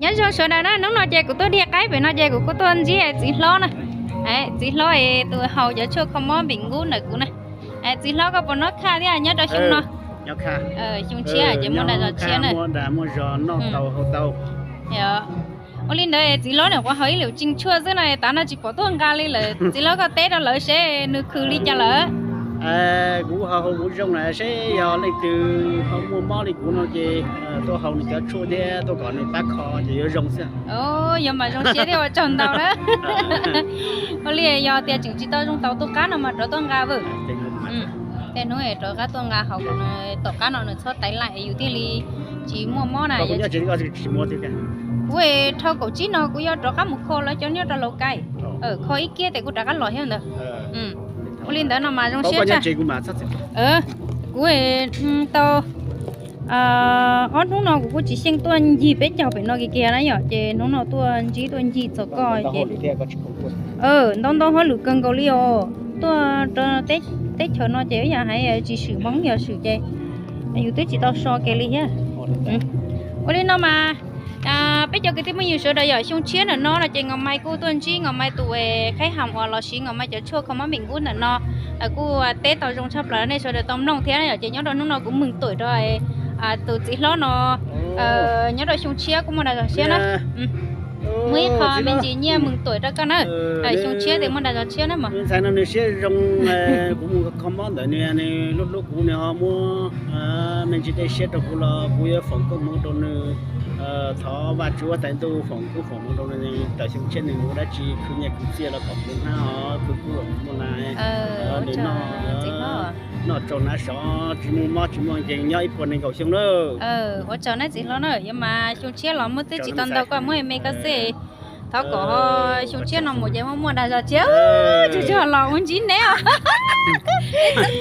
Nyob zoo sawv daws na, hnub no ces kuv tuaj dhia qaib pem no ces kuv kuj tuaj ntsib txiv hlob na. Txiv hlob es tus haus cov tshuaj kho mob npim nkub ntawm kuv na. Txiv hlob koj puas noj khaj thiab nyob rau xyoo no? Xyoo tshiab ces muaj dag zog tshiab na. Ua li ntawd txiv hlob nim qhuav haus ib lwm tsee tshuaj xwb no tav no tsis pom tuaj nqa li lawm. Txiv hlob koj teb rau lawv seb nws khwv li cas lawm. Kuv haus kuv zoo lawm, seb yog leej twg ho muaj mob li kuv no ces tuaj haus nws cov tshuaj thiab tuaj kom nws pab kho ces yuav zoo xwb. Yog mas zoo siab thiab ua tsaug ntau na. Ua li yog tias tseem tsis tau zoo tau tus qab no mas rov tuaj nqa vwm. Tej hnub rov qab tuaj nqa haus kom tom qab no nws txhob taiv laim yus thiaj li tsis muaj mob na. Kuv dhau kaum tsib no kuv yuav rov qab mus kho lawv cov nyob rau Laus Kais. Kho ib kiag tes kuv rov qab los thiab ntawd. Ua li ntawd no mas zoo siab tshaj. Kuv tau ob hnub no kuv kuj tsis xyeej tuaj ncig peb caug pem no kiag kiag na yom, ces hnub no tuaj ntsib tuaj ncig txog koj ces ntau ntau hauj lwm kawg nkaus li os. Tuaj rau teb chaws no ces yam hais tsis swm Hmoob yog swm ces yus twb tsis tau so kiag li thiab. Ua li no mas peb cov kwv tij phooj ywg sawv daws yom, xyoo tshiab ntawm no no ces Ngos Mais kuj tuaj ntsib Ngos Mais tus khaib ham uas los siv Ngos Mais cov tshuaj kho mob npim nkub ntawm no kuj teb tau zoo tshaj plaws nej sawv daws tau mloog thiab yom. Ces nyob rau hnub no kuv meeg tuam rau tus txiv hlob no nyob rau xyoo tshiab kuj muaj dag zog tshiab na. Muaj ib qho me ntsis nyiaj meeg tuam rau koj na. Xyoo tshiab tes muaj dag zog tshiab na mog. Ntxhais no nws siab zoo, kuv mus kho mob ntawm nws, nws hlub hlub kuv, nws ho muab me ntsis dej siab rau kuv los kuv yuav foom koob hmoov rau nws. Thov Vajtswv huab tais ntuj foom koob foom hmoov rau nws, tawm xyoo tshiab nws mus ua dab tsi khwv nyiaj khwv txiaj los kom kuv hnab ho khwv kub los kuv muaj na. Nws noj tsaug hnav sov tsis muaj mob tsis muaj nkeeg nyob ib puas nees nkaum xyoo lawm. Ua tsaug na txiv hlob na, yog mas xyoo tshiab los muaj twb tsis tau ntau koj muab me koj xwb. Thov kom xyoo tshiab no mus ces muaj muaj dag zog tshiab. Tsis tsis los ua ntsib neb os.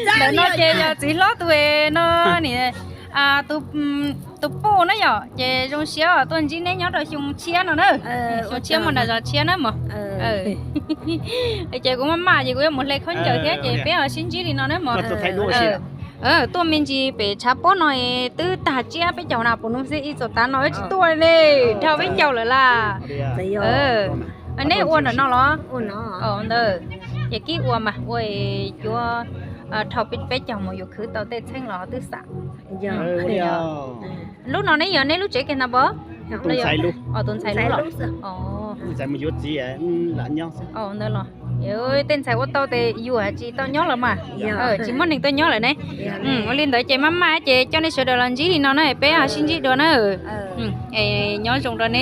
Ntawm no ces yog txiv hlob tus no ni, tus poj na yom, ces zoo siab tuaj ntsib neb nyob rau xyoo tshiab no na. Xyoo tshiab muaj dag zog tshiab na mog. Ces kuv maj maj ces kuv yuav mus hle khaub ncaws thiab ces peb ho sib ntsib li no na mog. Tuaj me ntsis pem tshav pob no twb tag tsiab peb caug na, puas nus xwb ib txog tav no tsis tuaj li, dhau peb caug lawm las. Neb ua ntawm no los? Ntawd ces kib ua mas ua cuav dhau peb caug mus yuav khwv tau tej txheeb los twb xam. Lub no neb yog neb lub tsev kiag ntag pos? Tus ntxhais lub los? Ntawd los tej ntxhais ua tau tes yuav tsis tau nyob los mas. Tsis muaj neeg tuaj nyob lawm ne. Ua li ntawd ces maj maj ces coj nej sawv daws los ntsib li no na, peb ho sib ntsib dua na. Nyob zoo rau neb.